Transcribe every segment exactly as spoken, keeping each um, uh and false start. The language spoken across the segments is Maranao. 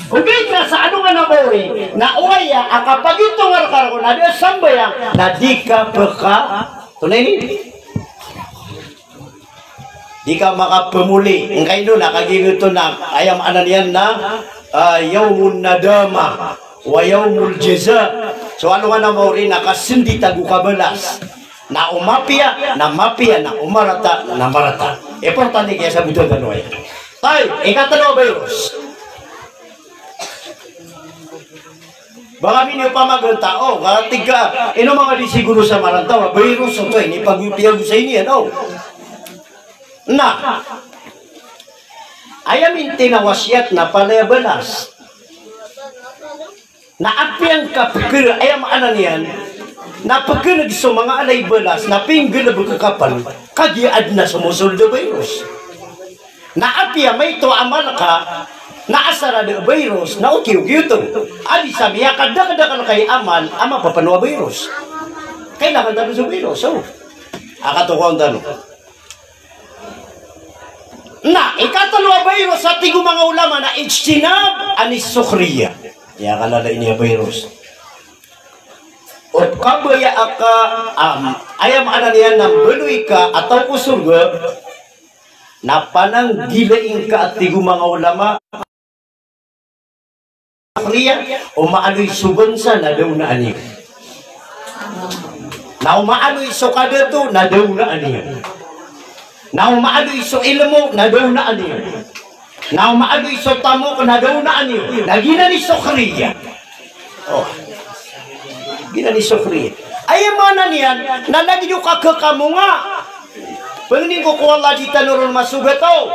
Ogaid na sa alongan a mawri na oway a kapagitonga rka roo na da a sambayang na di ka pka, antonaa ini? Di ka makapmoli. Ngkaino na kagiya oto na aya maana niyan na, ah, yawmun nadamah wa yawmul jazaa. So alongan a mawri na kasndit ago kabalas. Na o mapiya na mapiya, na o marata na marata. Importante kiyasabot tano aya. Tay, ikatlo a virus. Baka mini opama ganta, o, ka tig ka, ino manga di siguro sa maranta, wa, virus, oto, ini pag-, piyagosay niyan, o. Na, aya mintin a wasiyat na palaya balas. Na apiya ngka pkr, aya maana niyan, na pkneg so manga alay balas, na pinggalbk ka pn, kagiya adn a somosold a virus. Na apiya maito a amal ka, na asar a da a virus, na oki-oki oto. A di sa miyakadakdakl ka i amal a mapapano a virus. Kailangan tano so virus, o. A katokawan tano. Na, ikatlo a virus a tig o manga ulama na ijtinab anis sukhriyah. Aya kalala ini a virus. O kabaya aka, am, aya maana niyan na mbaloy ka a taw ko sorga, na pananggilai ngka a tig o manga ulama, sukhriyah, o maaloy so bansa na da onaan iyo. Na o maaloy so kadato na da onaan iyo. Na o maaloy so ilmo na da onaan iyo. Na o maaloy so tamok na da onaan iyo. Na giyanan i sukhriyah. O. Giyanan i sukhriyah. Aya maana niyan, na lagid o kakekamonga. Pangnin ko ko Allah di tano ron masogat, o.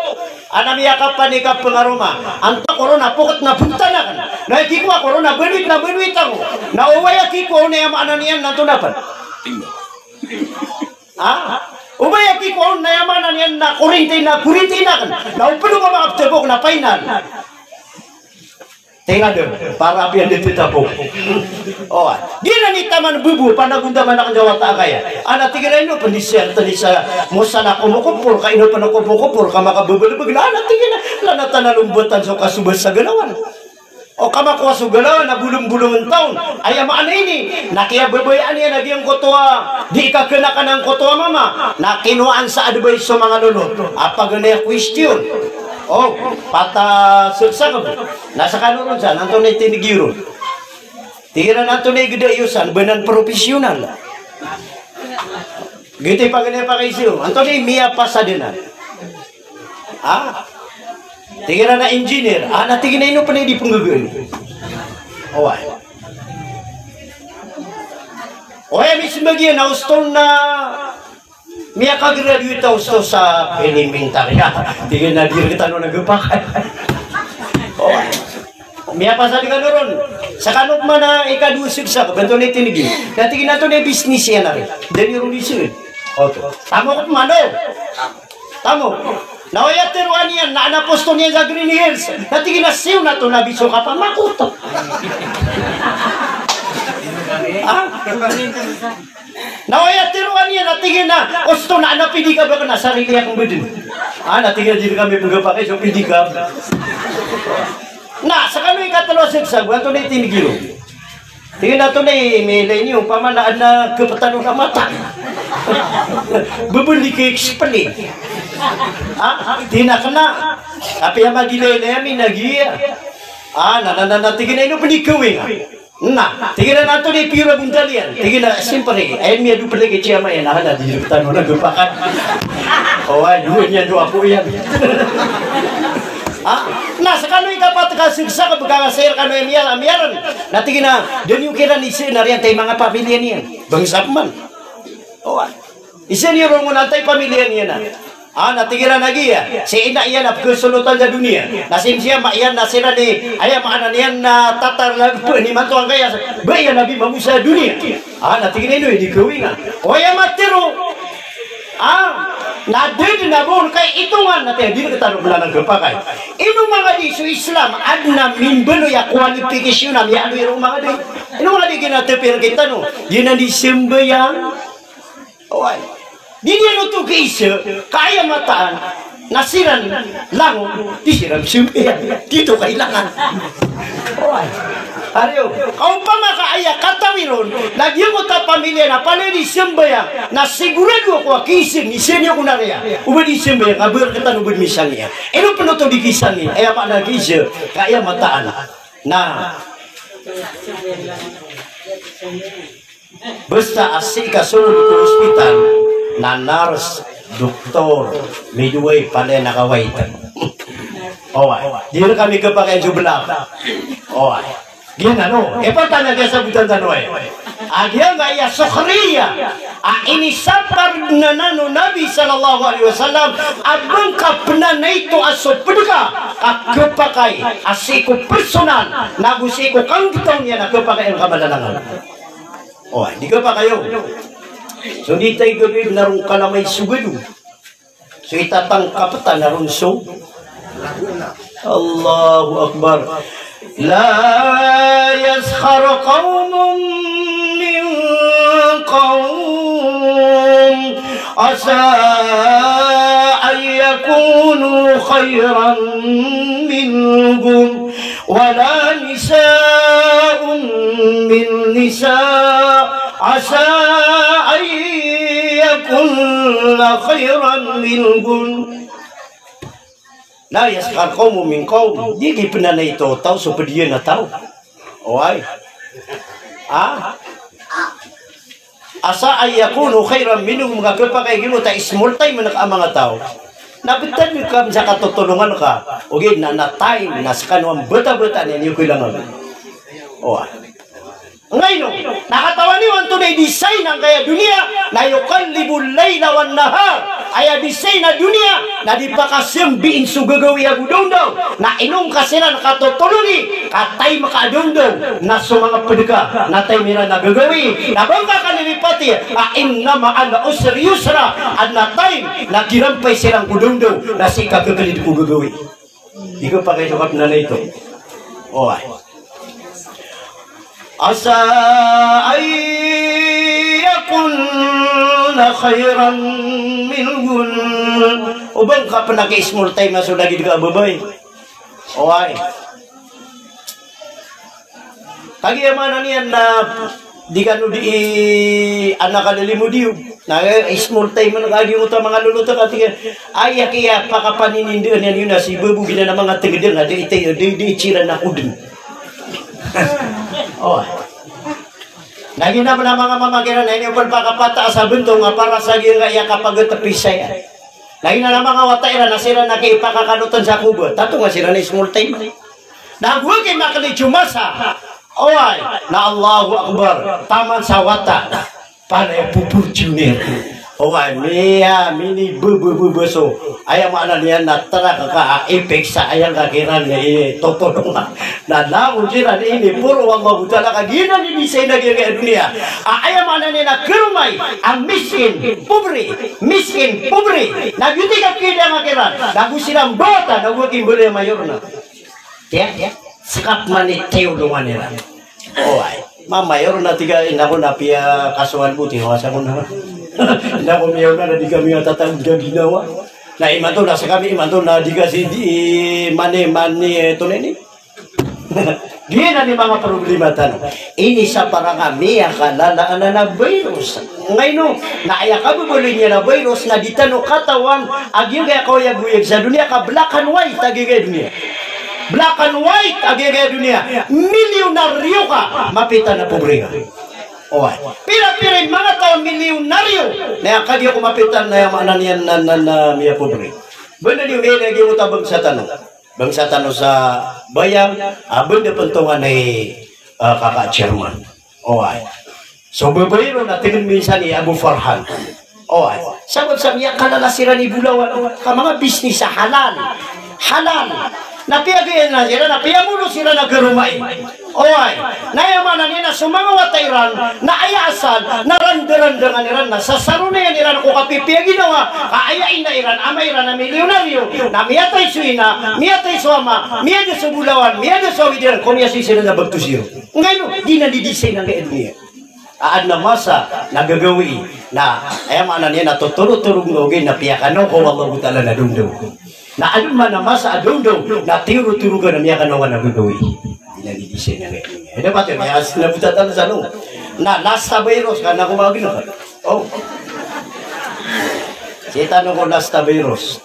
Ana miyakapanik a pangaroma. Antaa ko ron a poket na pegtan aken. Na kikowa ko ron a banwit na banwit ako. Na oway a kikowa on na aya maana niyan na antonaa pen? Ha? Oway a kikowa on na aya maana niyan na korinti na korinti aken. Na o ped o ka makaptebok na final. Tig iyan a, para apiya di titapok. O, giyanan i taman bebo, panagondaman aken sa wata akaya. Ana tig iyan a ino pen di siya, tani sa mosan a komokopor, ka ino pen a komokopor, ka makabebalebeg. Ana tig iyan a, lana tana lombatan so kasobat sa galawan. O kamakowa so galawan a bolongbolong en taon. Aya maana ini, na kiyababayaan iyan a giyangkoto a, di kakenakan angkoto a mama. Na kinowaan sa advice so manga lolot. A paganay a question. O, pataseksakeb. Na sekano ron san, antonaa i tineg iyo ron? Tig iran antonaa i geda iyo san, ba nan professional. Giyoto i paganay a pakaiza iyo, antonaa i miyapasad anan? Ha? Tig iran a engineer, a na tig iyan a ino pen a di penggagaan. Oway. Oway, misembag iyan a osto na miyakagraduate a osto sa elementary. Tig iyan a di rektano na gepakay. O. Miyapasad kano ron. Sekano pman a ikadowa seksak, ba antonaa i tineg iyo? Na tig iyan a antonaa i business iyan ari? Da niyo ron iseen. Oto. Tamok pman, o. Tamok. Na aya teroa niyan, na adn a posto niyan sa Green Hills. Na tig iyan a siyonato na biso ka pamakoto. Ah? Na aya teroa niyan a tig iyan a osto na adn a pedicab aken a sarili aken beden. Ah, na tig iyan a di reka mipegapakay so pedicab. Na sekano i ikatelo a seksag, antonaa i tineg iyo? Tig iyan a antonaa i miilay niyo, opama na adn a kepetano na mata. Bebeli ka explain. Ah, tig iyan a kena. Apiya magilaylay ami na giya. Ah, na, na, na, na, tig iyan a ino pen i kawing. Na, tig iran a antonaa i piyo na bontal iyan? Tig iyan a, siyempre, aya miyadoped lagi a tiyama iyan, a, na di rektano na gepakay. O, ay, dowa niyan, dowa apo iyan. Ha? Na, sekano i ikapat ka seksag, beka nga sir kano aya miya-, miyaren. Na tig iyan a, da niyo kiran iseen a riyan tay manga pamilya niyan. Bangsa pman. O, ay. Iseen iyo ron antaa i pamilya niyan a. Ah, na tig iran a giya, si ina iyan a pekesolotan sa doniya. Na si msi ama iyan na siran i, aya maana niyan na tatar na gepeni manto angkaya, ba iyan a bimago sa doniya. Ah, na tig iyan a ino i di kawingan. O aya matero. Ah, na da den a ba on kaitongan na tig iyan a di rektano belanan gepakay. Ino mangadi so Islam, aden a mimbaloy a qualification a miyaaloy ron mangadi. Ino mangadi kina tepiyan kitano, giyanan di sembayang. Oway. Di niyan oto kaisa, ka aya mataan. Na siran langon, di siran sambayang. Di oto kailangan. Oway. Ari o, ka opama ka aya katawi ron na giyangkoto a pamilya na palaya di sambayang, na sigurado ako a kiisa niyan, isa niyan ko nariya. O ba di sambayang, ka ba rektano o ba di misambayang. Ino pn oto di kiisa niyan, aya maana kiisa, ka aya mataan. Na basta a sii ka song ko hospital, na nurse, doktor, midwife, palaya na kawait. Oway. Di rka kami kapakay so blak. Oway. Giyanan o, ipatan a giya sabotan tano aya. A giyangkaya sukhriya a inisapar anan o Nabi sallallahu alaihi wasallam a ba ngka pnanaito a so pd ka a kapakay a sii ko personal, nago sii ko kanggtaw niyan a kapakay angka malalangan. Oway, di kapakay o. So di tay gabid na roo kalamay so gado. So itatangkap ta na ron so. Allahu Akbar. لا يسخر قوم من قوم عسى أن يكونوا خيرا منهم ولا نساء من نساء عسى أن يكن خيرا منهن. لا يسخر قوم من قوم. Di pnanaito o taw so pd iyan a taw. Oway. Ha? عسى أن يكونوا خيرا منهم, ka kapakay giyoto a small time angka a manga taw. Na btad ka sa katotolongan ka, ogaid na, na time, na skano a mbatabata niyan iyo kailangan. Oway. Angkaino, na katawan iyo antonaa i design angkaya doniya, na يقلب الليل والنهار. Aya design a doniya, na di pakasambiin so gagawii ago dawndaw. Na ino ngka siran katotolongi, ka time ka a dawndaw, na so manga pd ka, na time iran a gagawii, na ba ngka kalilipati a إن مع العسر يسرا, adn a time na kirampay siran ko dawndaw, na sii ka khaklid ko gagawii. Di kapakay so kapnanaito. Oway. عسى أن يكن خيرا منهن. O ba ngka pn a ki-small time a so lagid ka a babay. Oway. Kagiya maana niyan na di kano dii anak a lalimo diyo. Na, eh, small time na kagiya oto a manga lolot a katii. Aya kiyapakapaninindaan iyan iyo na si babo giyanan a manga tngd na di, di, di, di siran a kodn. Oway. Na giyanan a manga mama kiran na ino pn pakapataas a bntong a para sa giyangkaya kapagtpisa iyan. Na giyanan a manga wata iran na siran a kipakakanotn sa koba. Tato nga siran a small time. Na go aki maklid so masa. Oway, na Allahu Akbar. Taman sa wata. Palaya poportuner. Oway, miya, mini, bu, bu, bu, bu, so. Aya maana niyan na trak ka, a, ipeksa, aya ngka kiran, i, totodong. Na langon siran ini, poro Allahu Ta'ala ka giyanan i design a giyangkaya doniya. A, aya maana niyan na karomay, a miskin, pobre, miskin, pobre. Na giyoto i kapkilaya ngka kiran. Na go siran bata, na go aki mbaloy a mayor na. Tiya, tiya. Skap man i tiyolongan iran. Oway. Mamayor na tig a ina ko na piyakasowan ko, tiya, wasa ko na. Ina ko miyaona na di kami nga tatawag a ginawa. Na imanto na skami, imanto na di kasi di mani, mani, eh, tonaa ini. Giyanan i manga problema tano. Inisapar angka miyakalala anan a virus. Angkaino, na aya kababaloy niyan a virus na di tano katawan a giyangkaya kaoyagoyag sa doniya ka black and white a giyangkaya doniya. Black and white a giyangkaya doniya. Milyonaryo ka, mapita na pobre ka. Oway. Pira-pira i manga taw a milyonaryo na aya kagiya ko mapita na aya maana niyan na, na, na miyapobre. Banda niyo miyailay a giyoto a bangsa tano. Bangsa tano sa Bayang, a banda pn tonganay, ah, kaka chairman. Oway. So babay ron na tig iyan minsan i Abu Farhan. Oway. Sabap sa miyakalala siran i bolawan. Ka manga business a halal. Halal. Na piyagaya na siran, na piyamolo siran a karomay. Oway. Na aya maana niyan na so manga wata iran, na aya asal, na randarandangan iran, na sasaronayan iran ko kapipiya ginawa, ka aya ina iran, ama iran a milyonaryo, na miyatay so ina, miyatay so ama, miyada so bolawan, miyada so awid iran, ko miyasoy siran a bagto siro. Angkaino, di na di design angkaya doniya. A adn a masa na gagawii, na aya maana niyan na totorotorog nga ogaid na piyakano ko Allahu Ta'ala na dawndaw. Na adn man a masa a dawndaw na tiyorotorogan a miyakanawan a gagawii. Di na di di siya niya kaya. Eda pati miyas na butatan sa no. Na lasta virus ka na kumagin ka. Oh. Sitano ko lasta virus.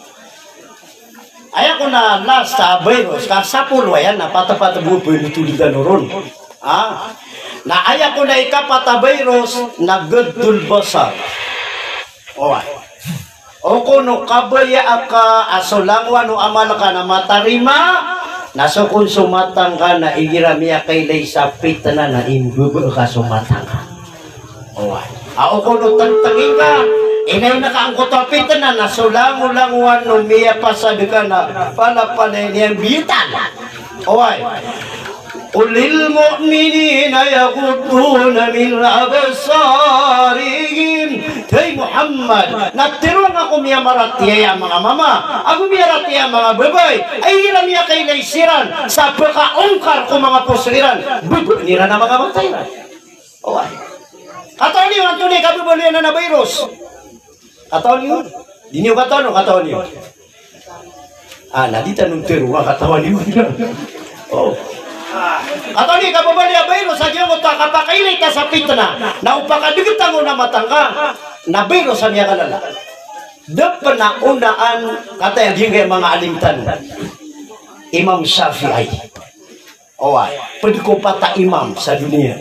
Aya ko na lasta virus ka sapolo ayan na patapat bo pwede tulidan oron. Ah. Na aya ko na ikapat a virus na gaddul basar. Oway. O kono kabaya aka a so langowan o amal ka na matarima, na so kon so mata ngka na igira miyakailay sa pitna na imbaba ka so mata ngka. Oway. A o kono tangtangin ka, inay na ka angkoto a pitna na so langolangowan o miyapasad ka na palapalay niyan biyotan. Oway. Qul lil mu'minina yaghuddu min absarihim. Hay Muhammad, na tharoang ko miyamaratiyaya a manga mama ago miyaratiyaya a manga babay a igira miyakailay siran sa pakaongkar ko manga poso iran, babaan iran a manga mata iran. Oway. Katawan iyo antonaa i kababaloy anan a virus? Katawan iyo? Di niyo katawan o katawan iyo? Ah, na di tano tharo a katawan iyo. Oh. Katawan iyo i kababaloy a virus a giyangkoto a kapakailay ta sa pitna na o pakadgt angkoto a mata ngka na virus a miyakalala. Da pn a onaan, kataya giyangkaya manga alim tano. Imam Shafi'i. Oway, pd ko pat a imam sa doniya.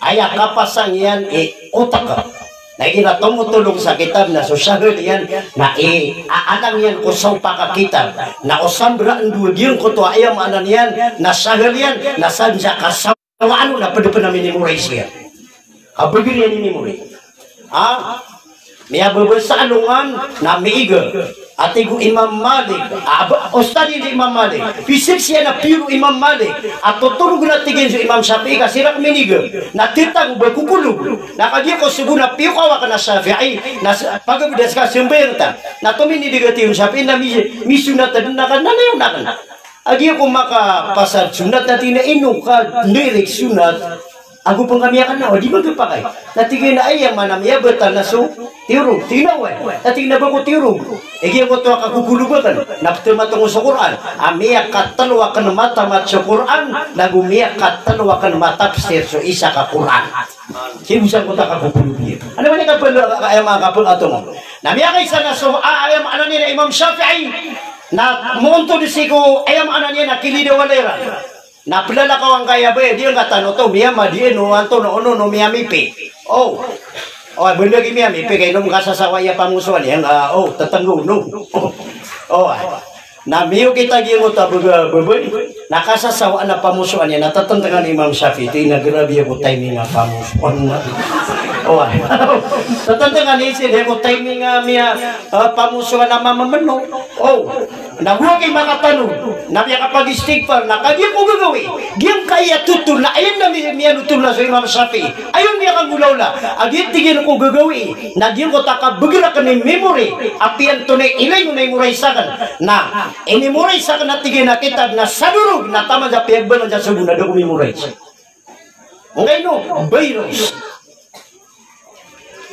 Aya kapasang iyan i otak. Na igira tomotolong sa kitab na so sahal iyan na i, a, alang iyan ko sawpak a kitab. Na o sambra ndo a giyangkoto a aya maana niyan na sahal iyan na sadn sa kasawaan on na pd pn a minimorize iyan. Kabagr iyan i memory. Ha? Miyababasa alongan na miiga. A tig o Imam Malik, a, ba, ustad iyan i Imam Malik. Pisiksian a piyor o Imam Malik. A totorog na tig iyan so Imam Shafi'i ka sirak miniga. Na titago ba kokolog. Na kagiya ko sogo na piyokaw akn a Shafi'i. Na sa, pagabdas ka sambayang ta. Na tominidig a tig o Shafi'i na mi, misonat a dn akn na mayon akn. A giya ko makapasad sonat na tig iyan a ino ka direct sonat. Ago pn kami akn na, o di magpakay. Na tig iyan a aya maana miyabatal na so tiyorog. Tig iyan a oway. Na tig iyan a ba ko tiyorog. E giyangkoto a kagogogob akn. Na pthamat ko so Qur'an. A miyakatlo akn matamat so Qur'an. Nago miyakatlo akn matafsir so isa ka Qur'an. Sii bo sangkoto a kagogob iyan. Ano man i kapal, aya manga kapal ato mo. Na miyakaisa na so, a, aya maana niyan a Imam Shafi'i. Na moontod sii ko, aya maana niyan a kilid a walay iran. Na plalakaw angkaya ba, di angka tano to, miyamadi, no, anto, no, ono, no, miyamipi. O. O, ba lagi miyamipi, ka ino makasasawa iya pamosoan iyan, a, o, tatanggo, no. O, a. Na miyokit a giyangkoto a baga, babay, na kasasawa na pamosoan iyan, na tatantngan i Imam Shafi'i, tig iyan a grabe ako timing a pamosoan. O, a. Tatantngan iyan sii, di ako timing a miya, a, pamosoan a mamameno. O. Na go aki makatano, na miyakapag-istighfar, na kagiya ko gagawii, giyangkaya totol na ayan na mi-, miyanotol na so Imam Shafi'i, ayan miyakanggolawla, a giya tig iyan ko gagawii, na giyangkoto a kabagr akn i memory, apiya antonaa i ilay on na i-memorize akn, na i-memorize akn a tig iyan a kitab na sadorog, na taman sa piyagbalan sa sogo na da ko memorize. Ongkaino, virus.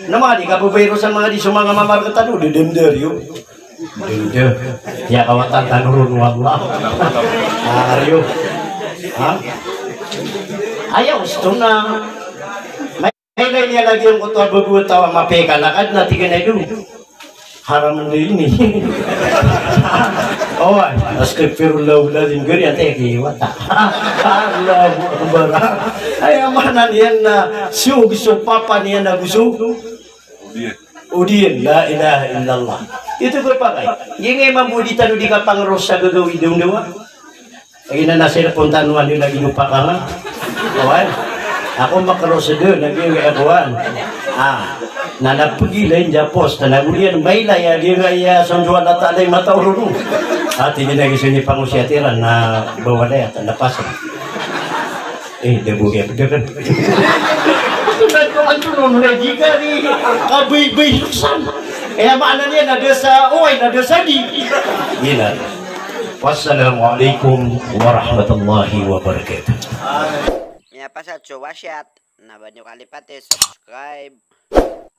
Na manga di kabavirus a manga di so manga mamargtano, di dendar iyo. Dendar. Iya kawatan tano ron, wallah. Ayo. Ha? Aya osto na. Mailay niyan lagid angkoto a bago a taw a mapikal a Kadnan, tig iyan a, "Ino, haram na ini." Oway, astaghfirullahal azim, gari ante ki wata. Allahu Akbar. Aya maana niyan na siyog so papa niyan na goso. Odiyan, la ilaha illallah. Ito ko pakay. Giyangkai mambo di tano di kapangros sa gagawii dawndawa. Lagid na na cellphone tano, ano, lagid o pakanga. Oway. Ako makros dn, lagid nga kowan. Ah. Na napgilay niyan post, na goliyan mailay a, lagid nga iya sondoan a talay mata orono. Ati di lagid so ini pangosiyat iran na bawal aya, tanda pasal. Eh, da bo kaya pd akn. Antonaa, antonaa, na di kari kabaybay roksan. Aya maana niyan na da sa, oway, na da sa di. Gila. Wassalamualaikum warahmatullahi wabarakatuh. Miyapasad so wasiyat, na ba niyo kalipati subscribe,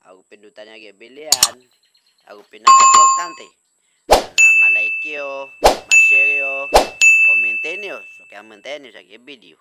ago pindotan iyan giya bell iyan, ago pinakaimportante, na ma-like iyo, ma-share iyo, comment iyo so kiyamantayan iyo sangkai a video.